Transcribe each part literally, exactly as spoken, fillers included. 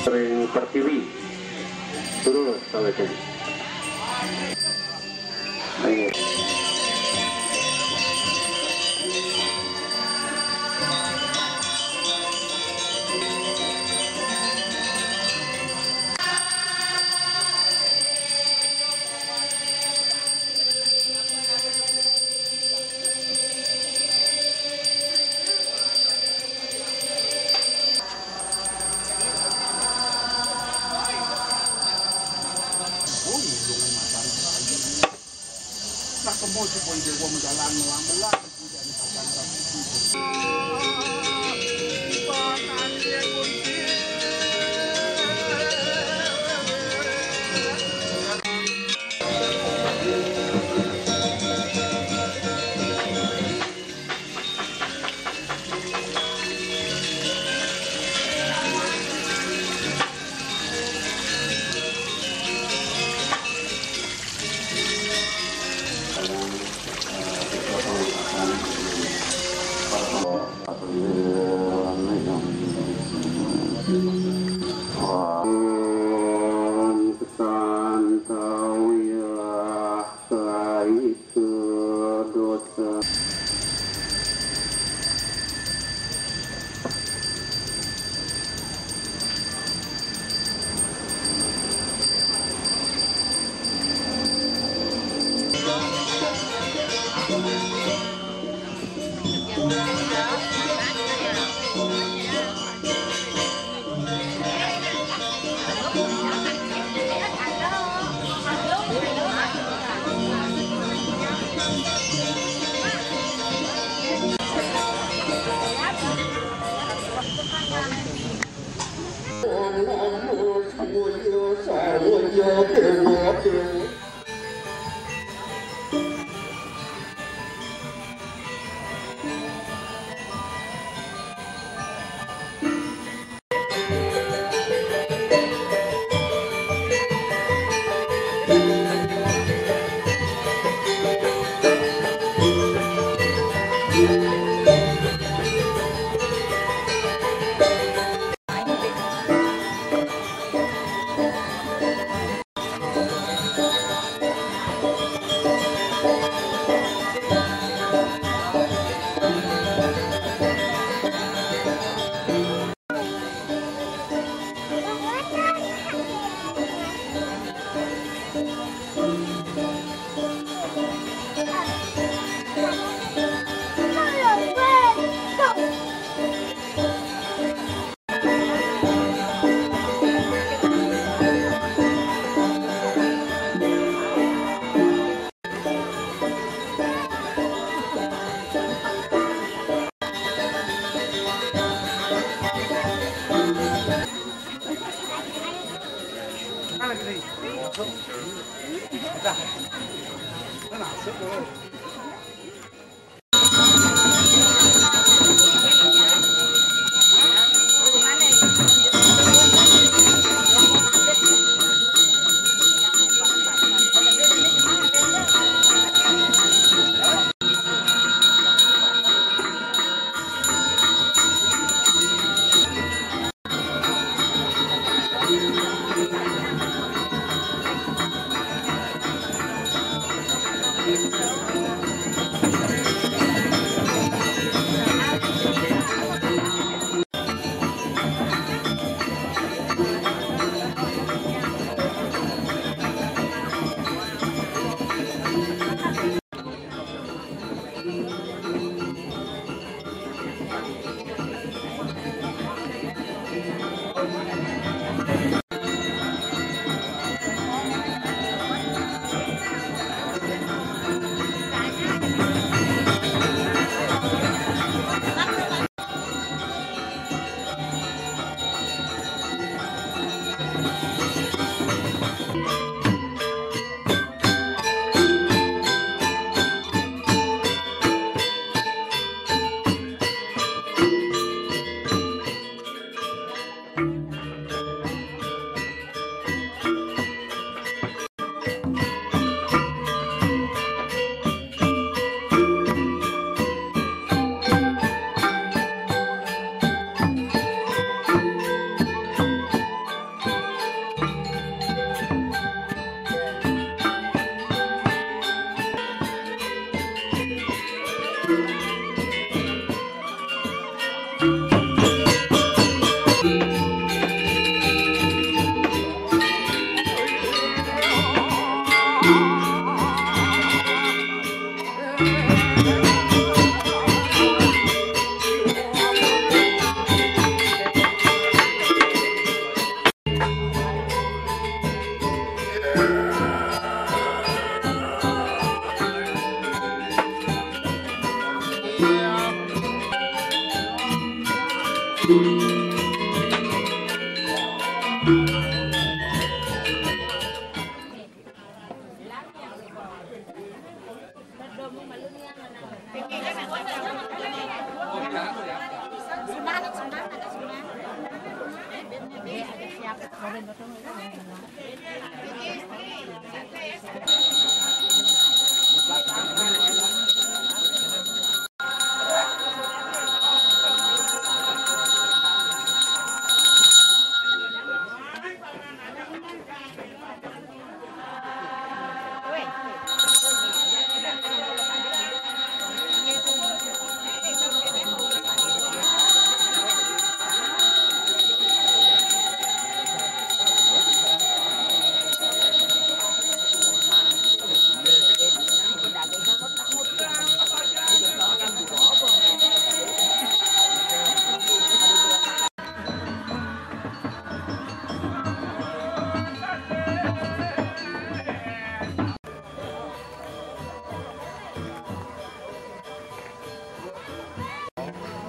Ring Pertiwi. Terus, sawetan. Ayo. Santawi. Saiki dosa.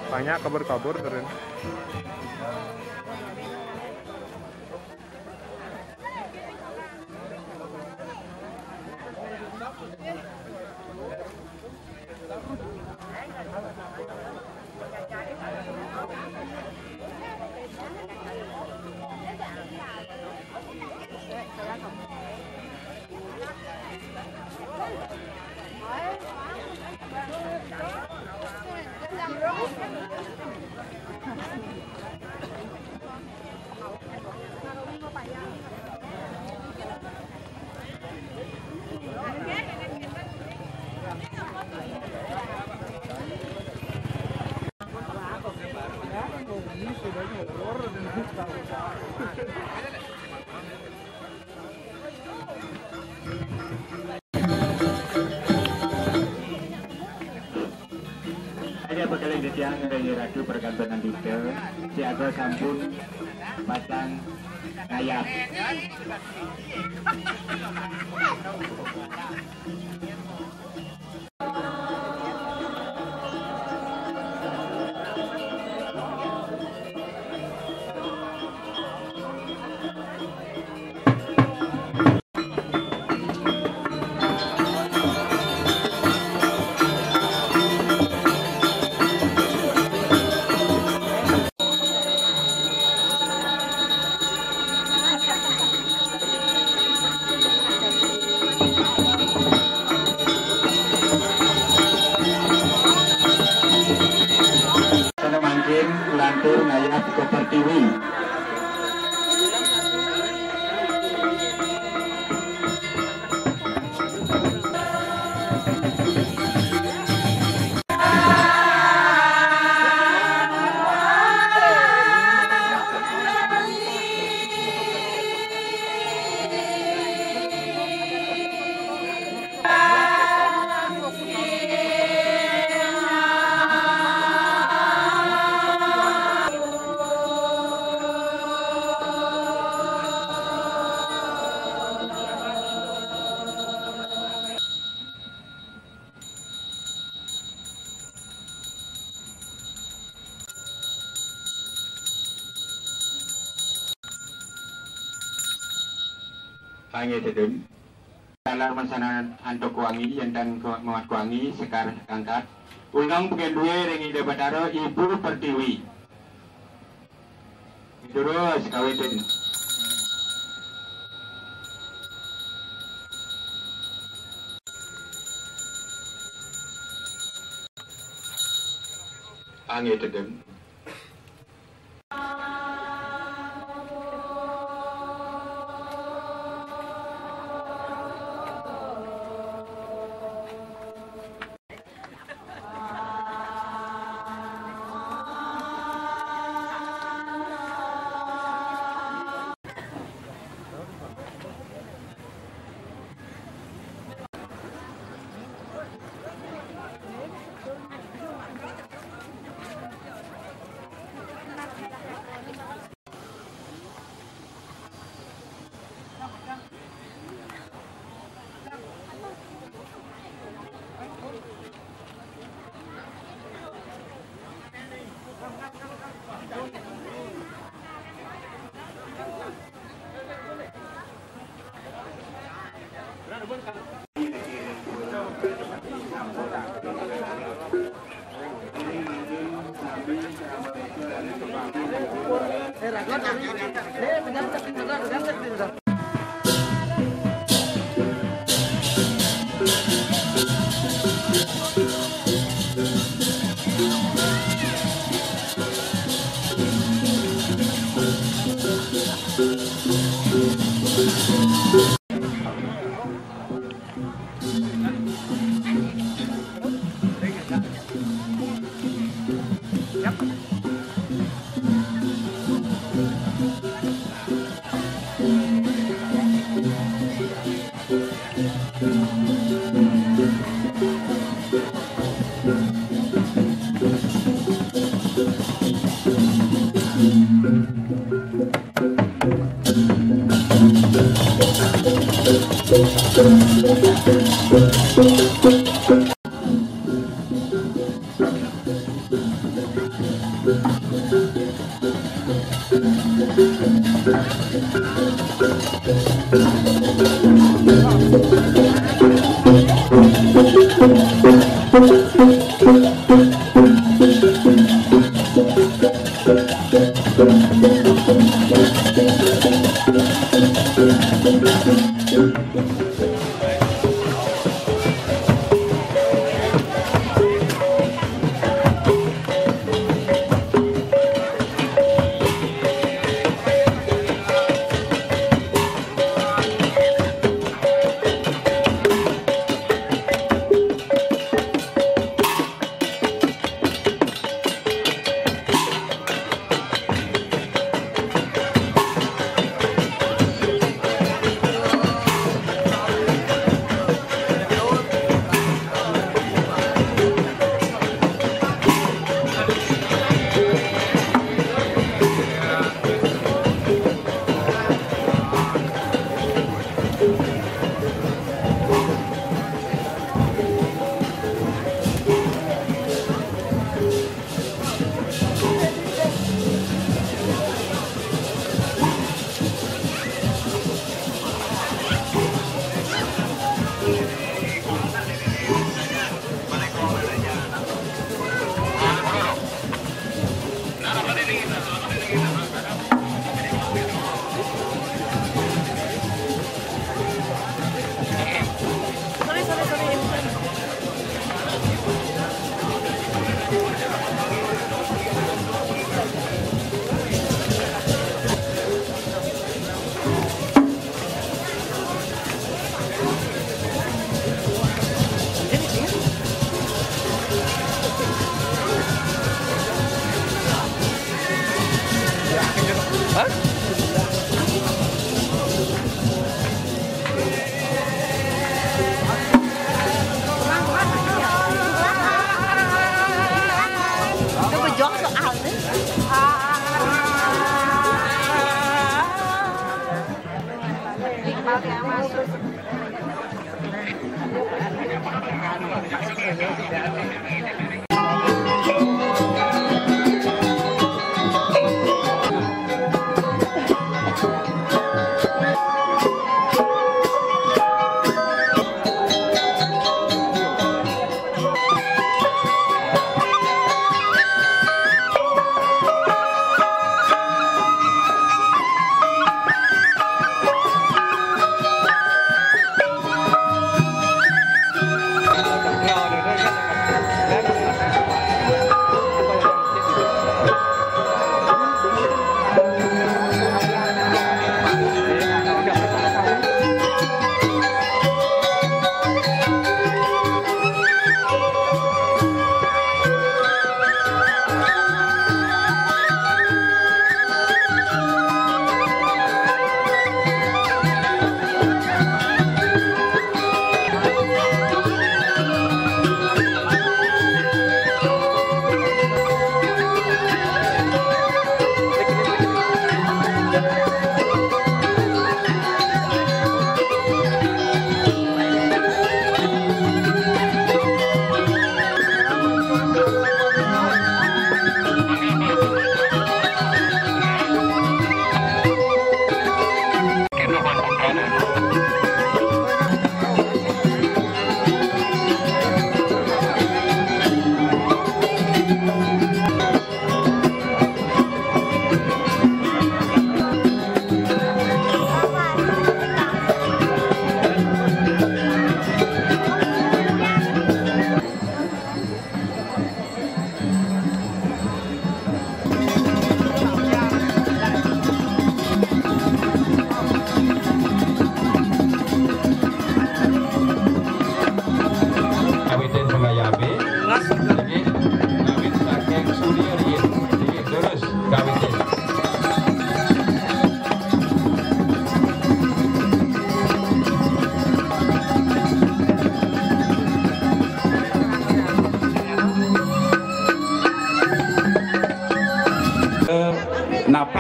Banyak kabur-kabur terus. Ada bekal yang ditiang dari Ratu Pergantengan Dita, siaga sampun patang ngayap. Mangkin lantur ngayap ke pertiwi. Hanya tedun. Talar masanan antuk wangi, jantan ko-, mawat wangi, sekar kangkat. Unang peken due ring Ida Batara, Ibu Pertiwi. Terus kawitin. Angin tegem.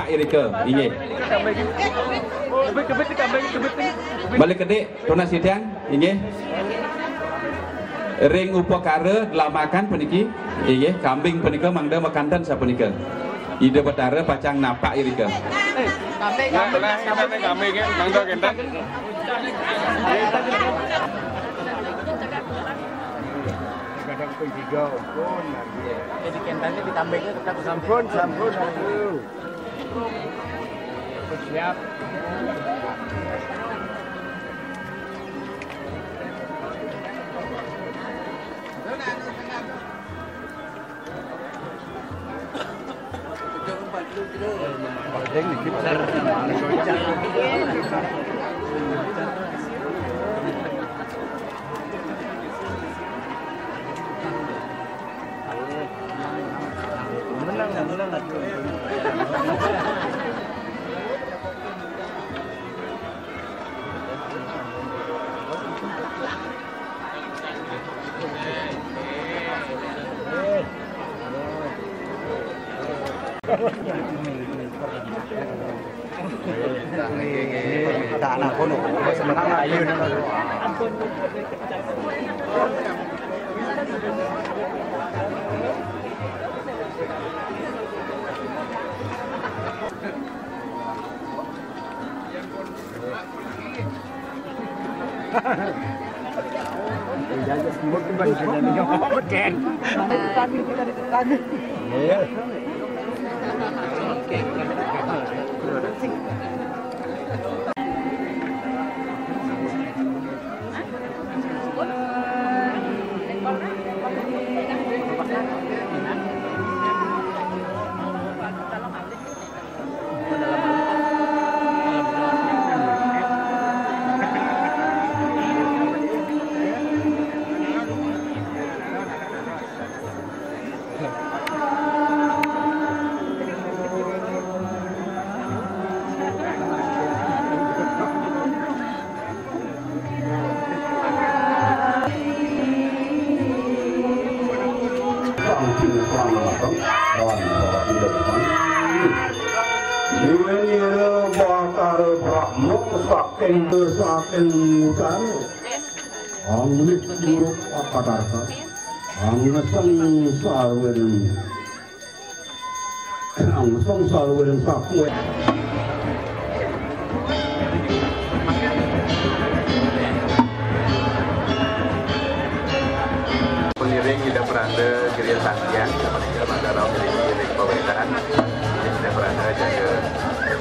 Irika, inggih. Balik kedik, tunas sidang, inggih. Ring upakara dlamakan puniki, inggih, kambing punika mangda makanten sapunika. Ida Betara pacang napak irika. Kambing, kambing, kambing, kambing, mangda kenten. Kadang pun tiga, pun. Jadi kenten ditambahnya tetap sampun, sampun, sampun. Siap. Nira Batara Brahma saking, saking utara. Anglih buruk akadarsa. Angeseng saluwireng. Angeseng saluwireng sakuwe. Pengiring Ida Peranda Gria Santian, Ida Peranda Gria Santian, Ida Peranda Jaga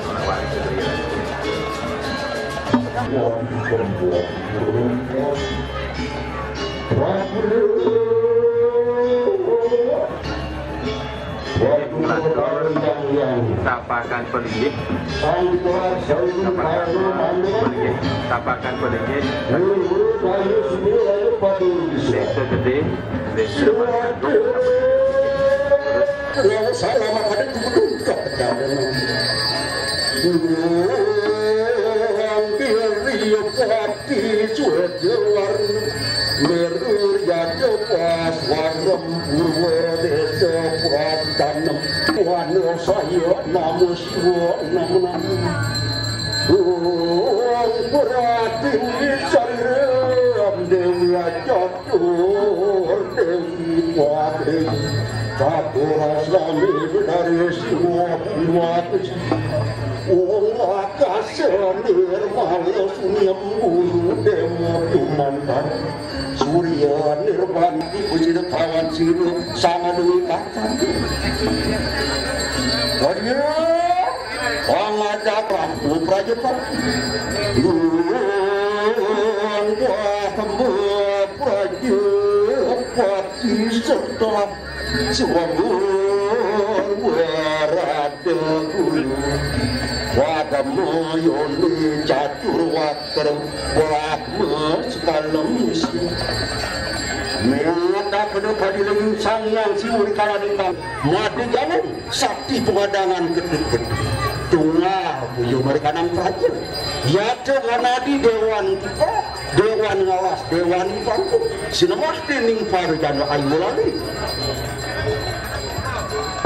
Melawan Gria. Tapakan pelinggih. Tapakan pelinggih. Tapakan pelinggih. Desa Gede, Desa Batu. Yang salah maka ada di gedung. Yang kiri pati sudah warna merah ya jelas warna purwa desa pati tanem. Wana saya nama Siwa nama nama. Om Pratini Sariram Dewi Ajat Ur Dewi Pati Catur Asrami Betari Siwa Pati. Om Akasa Nirmala Sunyam Guru Dewa Tumandar Surya Nirban Puji Kawan Siru Sama Dewi Kata. Arya Pangajak Rampu Praja Pati. Luang Buah Hamba Praja Pati serta Suwambur Warada Guru Wadamayoni Catur Wakar Brahma Sekalem Isi. Mengata pada padiling Sang Hyang Siwa di kala dingkang mati jalan sakti pengadangan gedut-gedut. Tunggal puyo mereka nang praja. Yata wanadi dewan kita, dewan ngawas, dewan pangku. Sinemah dening para jana ayu lali.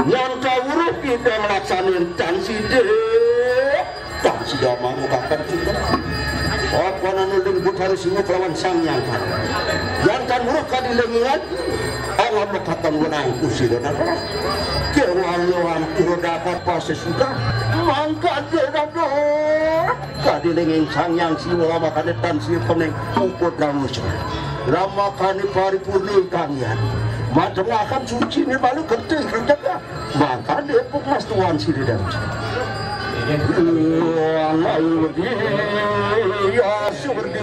Nyangka urup idang laksanin tan sida. Tan sida mangukaken cinta. Apa anu lingkut harus sibuk lawan Sang Hyang Kali. Yang tan urup kadilengingan, alam katon wenang kusida nata. Kewalian kuro dapat pasti sudah. Mangka dada. Kadilinging Sang Hyang Siwa lamakane tan sira pening puput ramusa. Lamakane paripurna kangyan. Matengaken suci ni balu kerti kerjaka. Maka dia pukas tuan siri dan. Anak ini ya seperti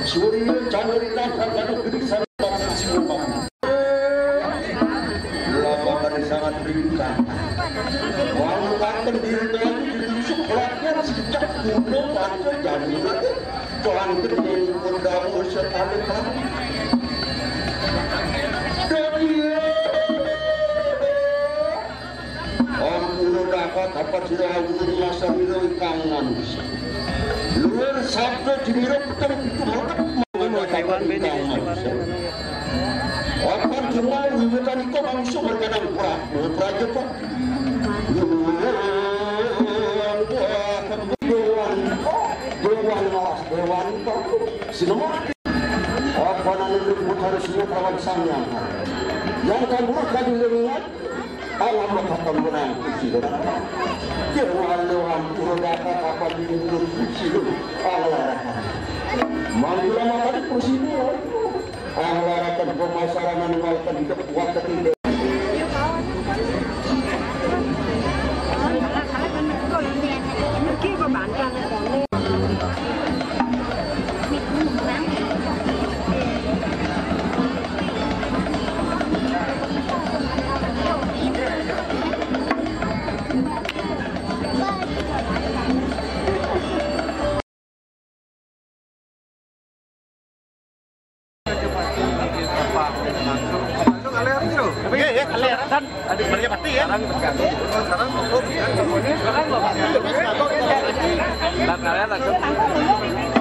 Surya Chandra Indah Gagana Gede Saripati Siwa. Labakan sangat ringan. Walau akan diri ditusuk pelatihan sejak kuno pada jani. Tuhan gede pun damu sekali. Dan dia Ampura dapat dapat sira ulun masa mira ingkang manusa. Luwih sabda dimira peteng pitu mlebet mawon ingkang manusa. Apan jumlah wiwitanipun manusa merganang Prabu Prajapa. Dewan, dewan, dewan, dewan, sinemah. Apa nanu luput harus semua kawan sang yang yang kan buruk tadi lengan. Alam katon menang kuci. Dewa lewan pura dapat apa di mulut kuci. Allah. Manggila mata di kursi. Allah akan pemasaran meninggalkan hidup kuat ketiga. Iya, iya, iya. Dan Raja Pati ya.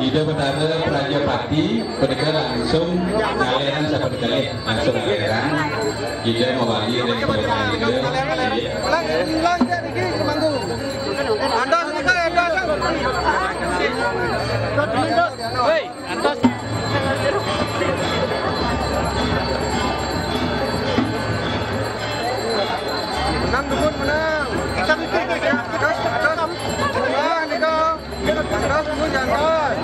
Ida Betara Prajapati, pendekar langsung ngaleran saben kali, langsung ngaleran. Ida mewali dari Ida. Iya. Ulang, ulang, Cak, niki, Temanggung. Andos, andos, andos. Woi, andos. Menang, dukun, menang. Kita bikin, ya. Andos, andos. Wah, nika. Andos, dukun, andos.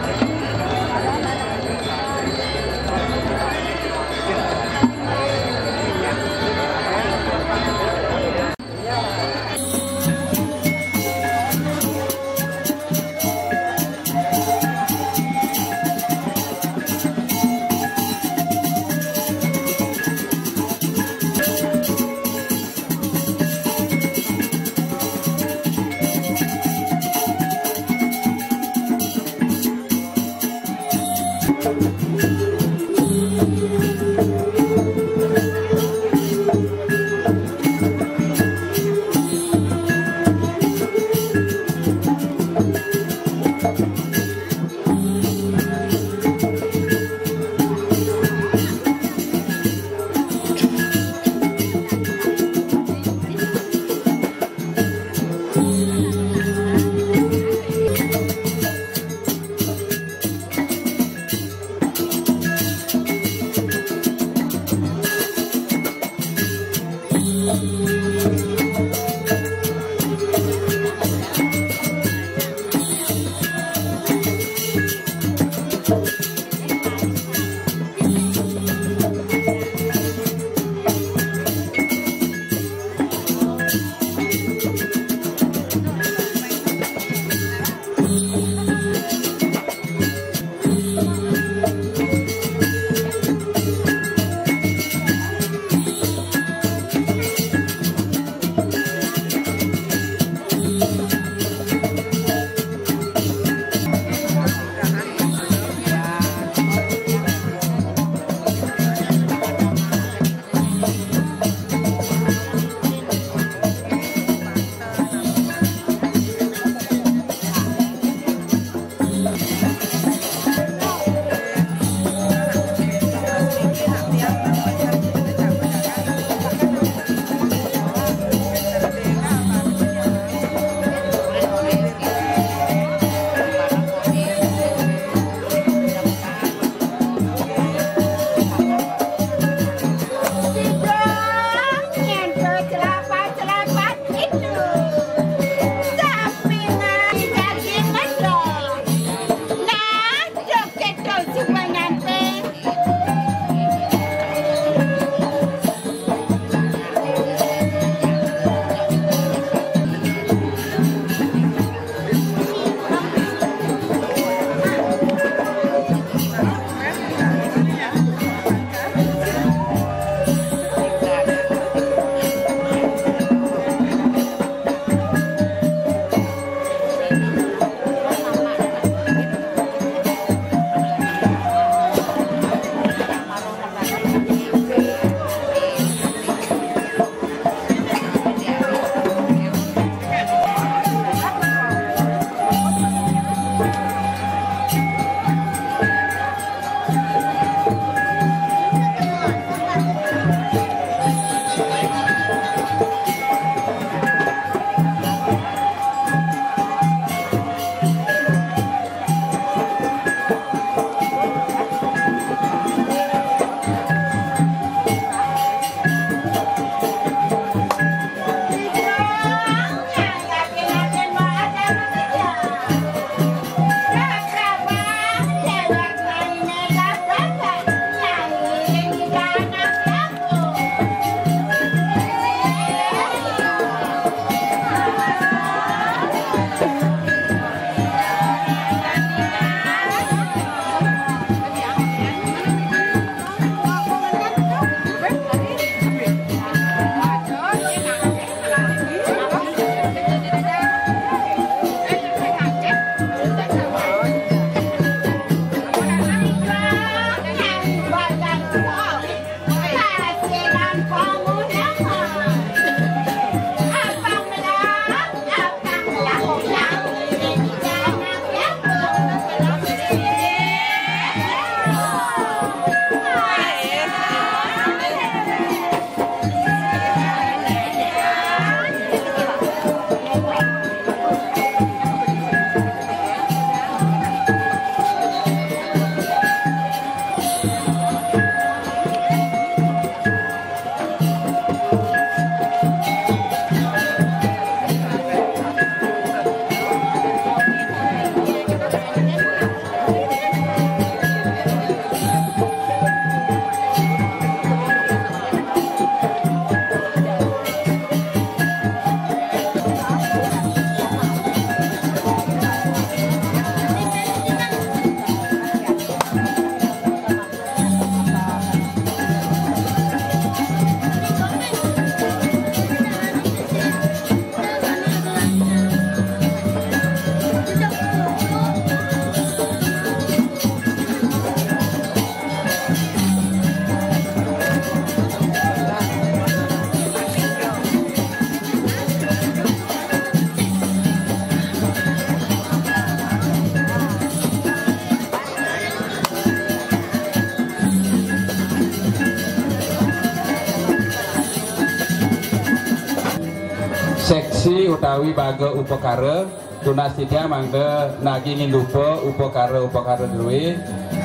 Utawi baga upakara, tunas titiang mangda nagingin dupa upakara-upakara drué,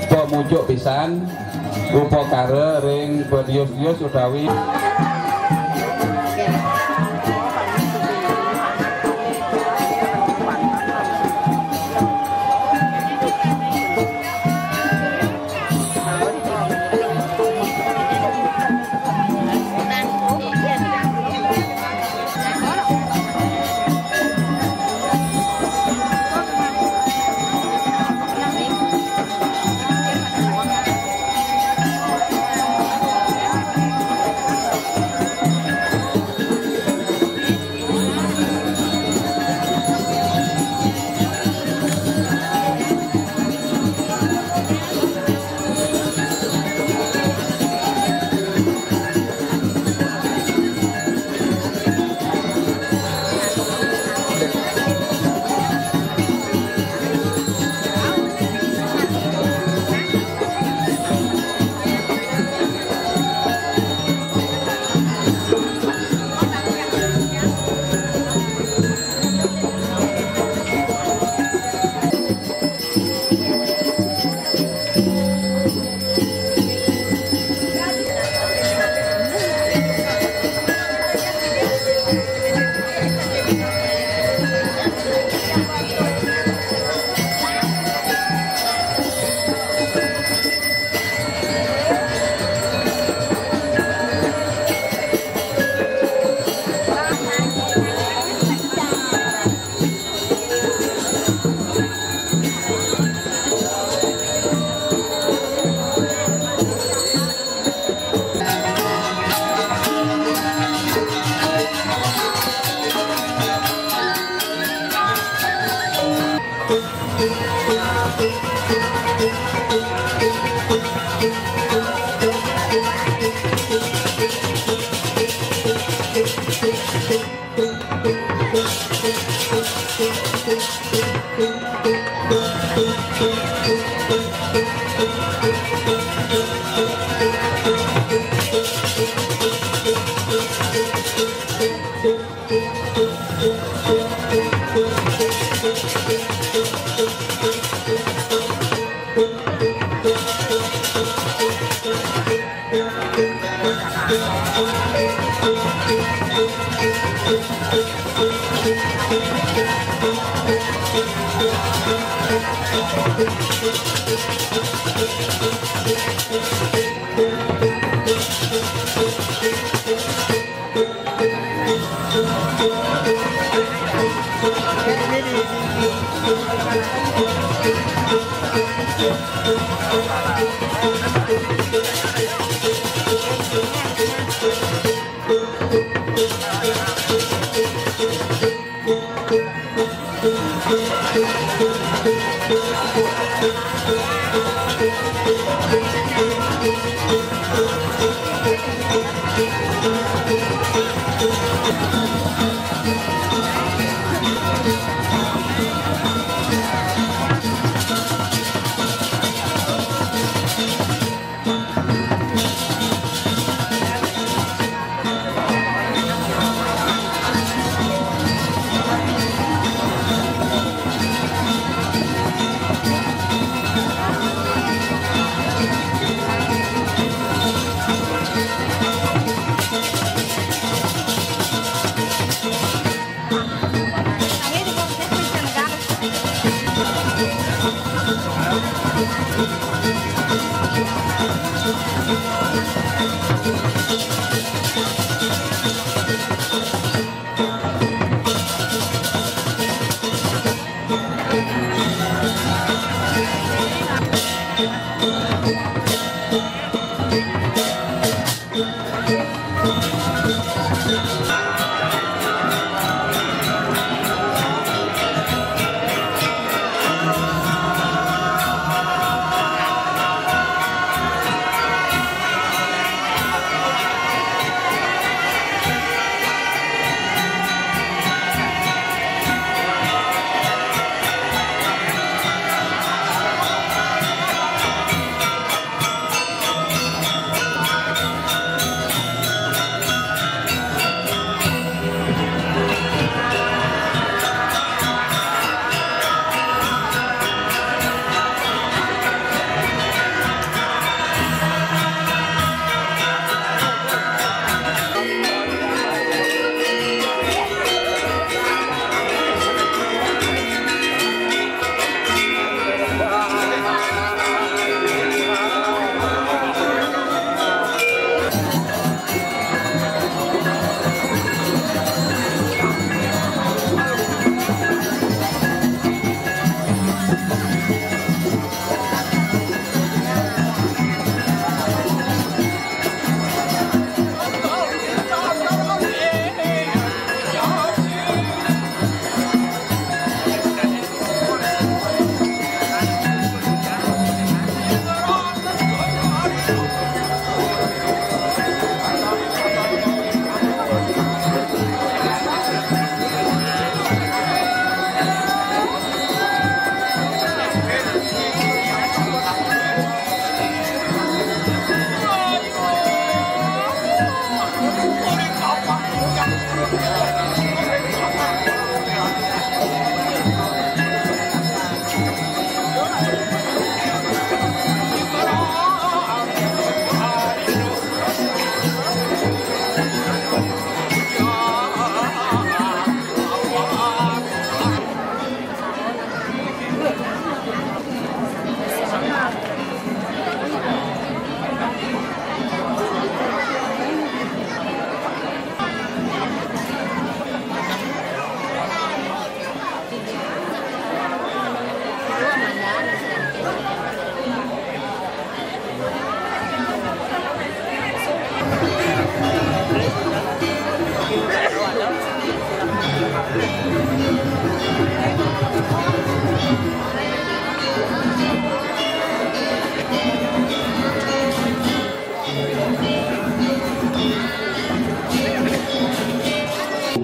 pamucuk pisan upakara ring padius-dius utawi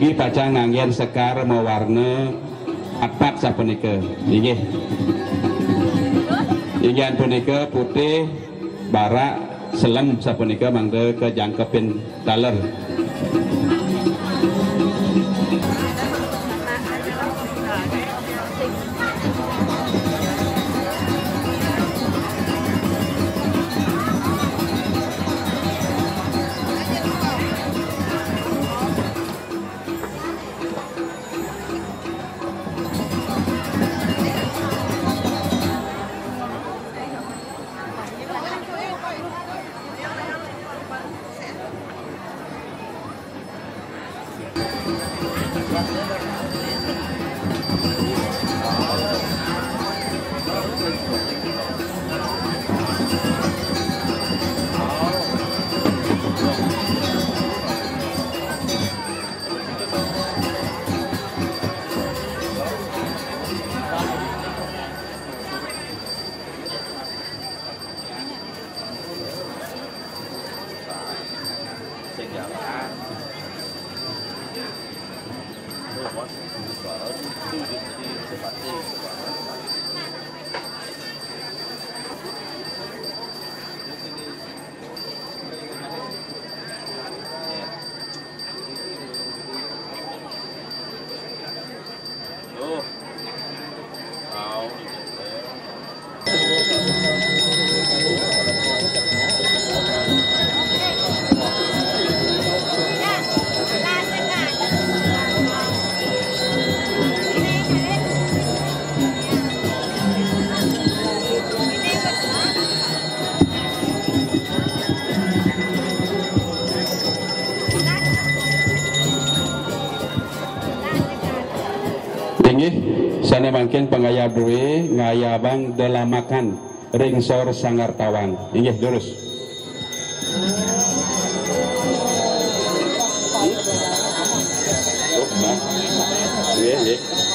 Ugi pacang nganggén sekar mawarna atak sapunika. Inggih. Inggih punika putih, barak, selem sapunika mangda kajangkepin taler. Inggih, sané mangkin pangayab dué ngayabang delamakan ring sor Sanggar Tawang. Inggih, durus. Inggih, inggih.